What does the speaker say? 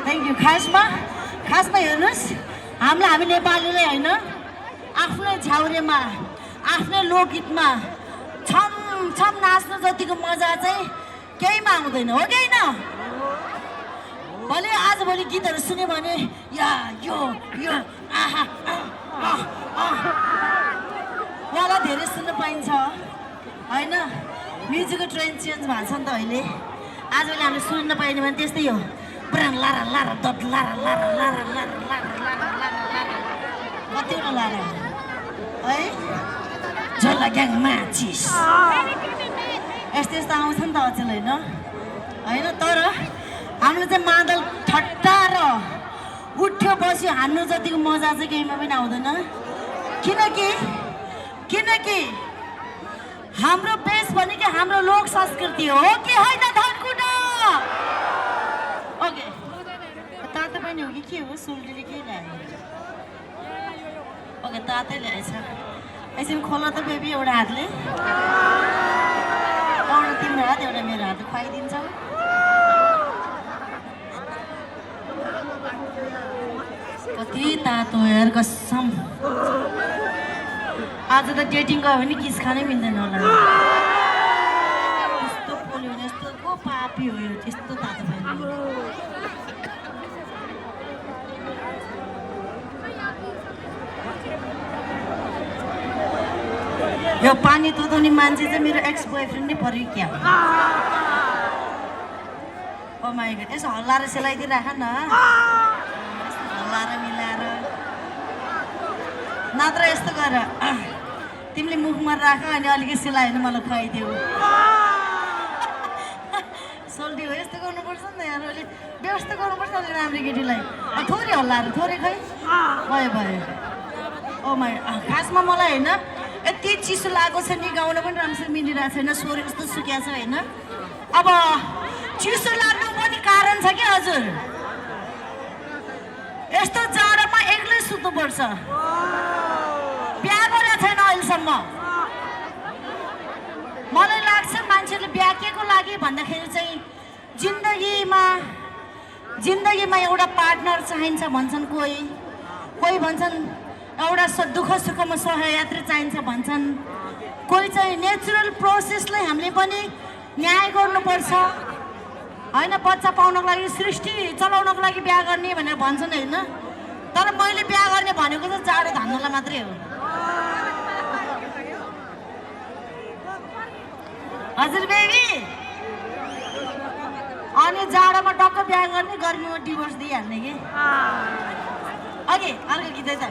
Thank you. खासमा हेर्नुहोस्, हामी नेपालीले होइन, आफ्नै झ्याउरेमा आफ्नै लोकगीतमा छम छम नाच्नु जतिको मजा चाहिँ केहीमा आउँदैन, हो कि होइन? भोलि आजभोलि गीतहरू सुन्यो भने या यो आहा मलाई धेरै सुन्न पाइन्छ होइन। म्युजिकको ट्रेन्ड चेन्ज भएको छ नि त अहिले। आजभोलि हामीले सुन्न पाइने भने त्यस्तै हो, पुरा Lara Lara that Lara Lara Lara Lara Lara Lara Lara Lara कतिवटा लारा है, झोला ग्याङ माचिस यस्तो यस्तो आउँछ नि त अचेल होइन। तर हाम्रो चाहिँ मादल ठट्टा र उठ्यो बस्यो हान्नु जतिको मजा चाहिँ केहीमा पनि आउँदैन। किनकि हाम्रो बेस भनेको हाम्रो लोक संस्कृति हो कि होइन धनकुटा? ओके, तातो पनि हो कि के हो? सोल्टीले के ल्यायो? ओके, तातै ल्याएछ। एकछिन खोला त बेबी एउटा हातले, एउटा तिम्रो हात एउटा मेरो हात खुवाइदिन्छौ। कति तातो यार कसम। आज त डेटिङ गयो भने किस खानै मिल्दैन होला। यस्तो पोल्यो भने यस्तो को पापी हो यो, त्यस्तो तातो पानी। यो पानी तताउने मान्छे चाहिँ मेरो एक्स बोयफ्रेन्ड नै पऱ्यो क्या? ओ माइ गॉड, यसो हल्लाएर सेलाइदिइराख न, हल्लाएर मिलाएर। नत्र यस्तो गर, तिमीले मुखमा राख अनि अलिकति सिलायो भने मलाई खुवाइदेऊ। सोल्टी हो, यस्तो गर्नुपर्छ नि त यार, अलिक व्यवस्था गर्नुपर्छ अलिक राम्रो केटीलाई। थोरै हल्लाएर थोरै खै भयो। ओ माइ, खासमा मलाई होइन यति चिसो लागेको छ नि, गाउन पनि राम्रोसँग मिलिरहेको छैन, स्वर कस्तो सुकिया छ होइन। अब चिसो लाग्नु पनि कारण छ कि हजुर? यस्तो जाडोमा एक्लै सुत्नुपर्छ। बिहा गरेको छैन अहिलेसम्म। मलाई लाग्छ मान्छेले बिहा के को लागि भन्दाखेरि चाहिँ जिन्दगीमा एउटा पार्टनर चाहिन्छ भन्छन्, कोही भन्छन् एउटा दुःख सुखमा सहयात्री चाहिन्छ भन्छन्, कोही चाहिँ नेचुरल प्रोसेसलाई हामीले पनि न्याय गर्नुपर्छ होइन। बच्चा पाउनको लागि, सृष्टि चलाउनको लागि बिहा गर्ने भनेर भन्छन् होइन। तर मैले बिहा गर्ने भनेको चाहिँ जाडो धान्नलाई मात्रै हो। हजुर बेबी, अनि जाडोमा टक्क बिहा गर्ने, गर्मीमा डिभोर्स दिइहाल्ने कि? अघि अर्को गीत त